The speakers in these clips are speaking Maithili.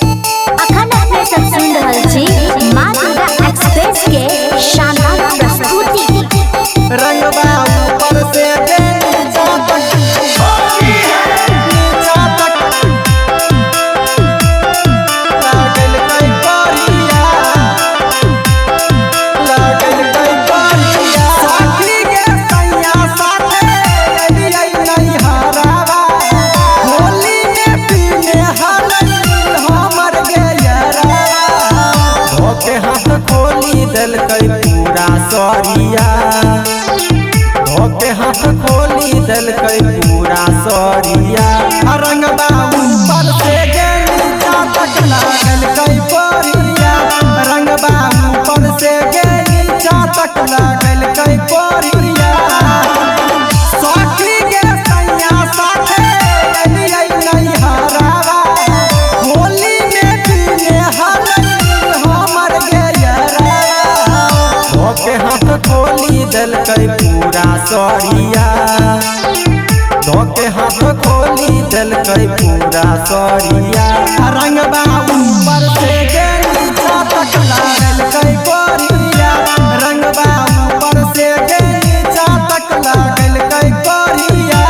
अखन अपने सब सुन रहल छी माँ दुर्गा एक्सप्रेस के शानदार प्रस्तुति। रंगबा ऊपर से नीचा तक, नीचा तक लागल कई परिया, लागल कई परिया। साथी के सैया साथे अलियै नैहरावा, होली में पीने हलई हमर गेयरावा। धोके हाथ खोली देलकै पूरा सरिया, धोके हाथ खोली देलकै पूरा सरिया। रंगबा ऊपर से गे नीचा तक लागल कई परिया, रंगबा ऊपर से गे नीचा तक लागल कई परिया। सखी गे सैया साथे अलियै नैहरावा, होली में पीने हलई हमर गेयरावा। धोके हाथ खोली देलकै पूरा सरिया, धोके हाथ खोली देलकै पूरा सरिया। रंगबा ऊपर से गे नीचा तक लागल कई परिया, रंगबा ऊपर से गे नीचा तक लागल कई परिया।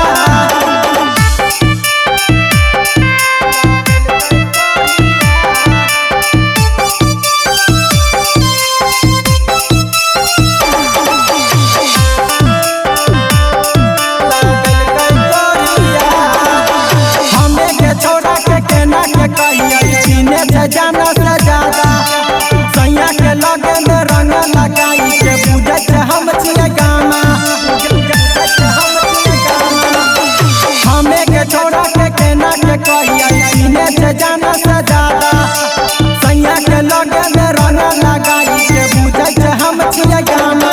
हमे के छोड़ा के केना के कहियै, छीने छै जाना से ज्यादा। सैया के लगे में रंग लगाई के बुझै छै हम छियै गाना, हमे के छोड़ा के केना के कहियै, छीने छै जाना से ज्यादा। सैया के लगे में रंग लगाई के बुझै छै हम छियै गाना।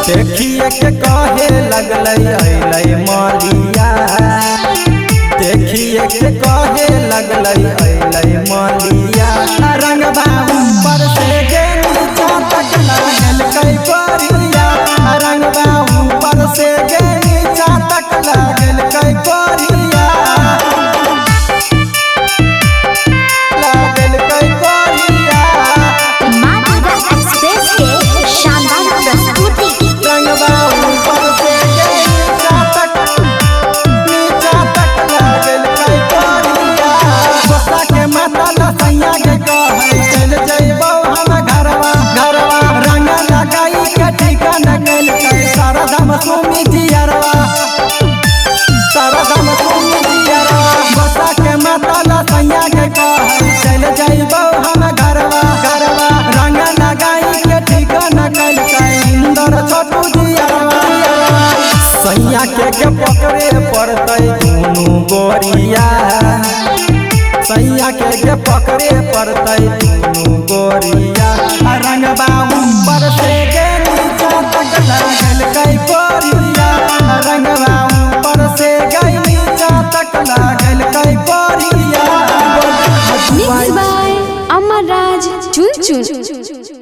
देखिए के कहे लगलै अइलै मालिया, देखिए के कहे लगलै अइलै मालिया। रंगबा ऊपर से गे नीचा तक लागल कई परिया, रंगबा ऊपर से गे नीचा तक लागल कई परिया, लागल कई परिया। माँ दुर्गा एक्सप्रेस के शानदार प्रस्तुति। रंगबा ऊपर से गे नीचा तक लागल कई परिया। गोसा के माता लसैया के कहै चल जइबौ हम घरवा, घरवा रंग लगाई के ठिकाना केलकै शारदा सुमी जियरवा, शारदा सुमी जियरवा। गोसा के माता लसैया के कहै चल जइबौ हम घरवा, घरवा रंग लगाई के ठिकाना केलकै इंदर छोटू जियरवा। सैया के पकड़े पड़तै दुनू गोरिया, सैया के पकड़े पड़तै दुनू गोरिया। रंगबा ऊपर से गे नीचा तक लागल कई परिया, रंगबा ऊपर से गे नीचा तक लागल कई परिया। Mix by Amarraj Chunchun.